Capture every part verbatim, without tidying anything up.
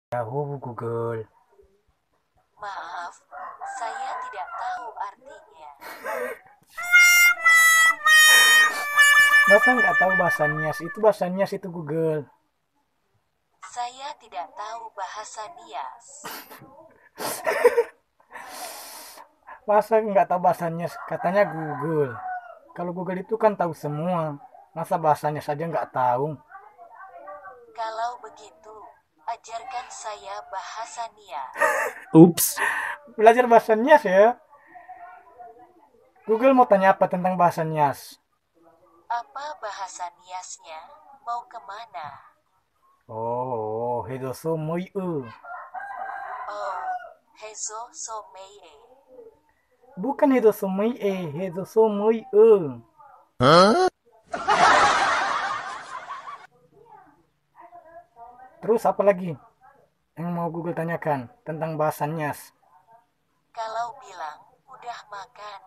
Tahu Google. Maaf, saya tidak tahu artinya. Masa nggak tahu bahasa Nias? Itu bahasa Nias itu Google. Saya tidak tahu bahasa Nias. Masa nggak tahu bahasa Nias? Katanya Google. Kalau Google itu kan tahu semua. Masa bahasanya saja nggak tahu? Kalau begitu, ajarkan saya bahasa Nias. Ups. Belajar bahasa Nias ya. Google mau tanya apa tentang bahasa Nias? Apa bahasa Niasnya? Mau kemana? Oh, hezo so möi'ö. Oh, hezo so möi'ö. Bukan hezo so möi'ö, hezo so möi'ö. Terus apa lagi yang mau Google tanyakan tentang bahasa Nias? Kalau bilang udah makan.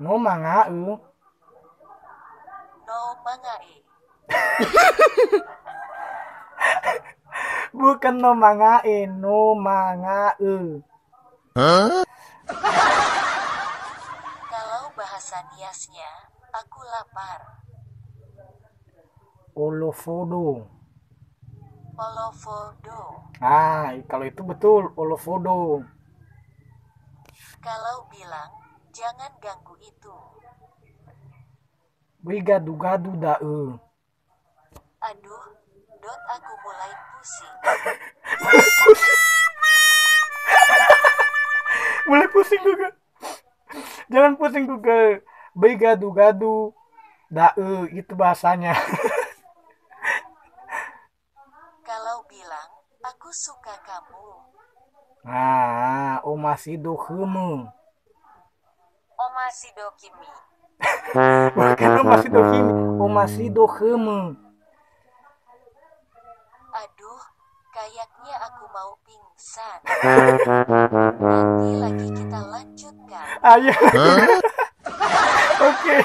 No manga'ö. No manga'e. Bukan no manga'e, no manga'ö. Kalau bahasa Niasnya, aku lapar. Olofodo. Olofodo. Ah, kalau itu betul, olofodo. Kalau bilang, jangan ganggu itu. Böi gadu-gadu da'ö. Aduh, Dot, aku mulai pusing. Mulai pusing juga. Jangan pusing juga. Böi gadu-gadu da'ö, itu bahasanya. Kalau bilang, aku suka kamu. Ah, omasido khömö. Omasido khömi. Bukan omasido khömi, omasido khömö. Aduh, kayaknya aku mau pingsan. Nanti lagi kita lanjutkan. Ayo. Oke.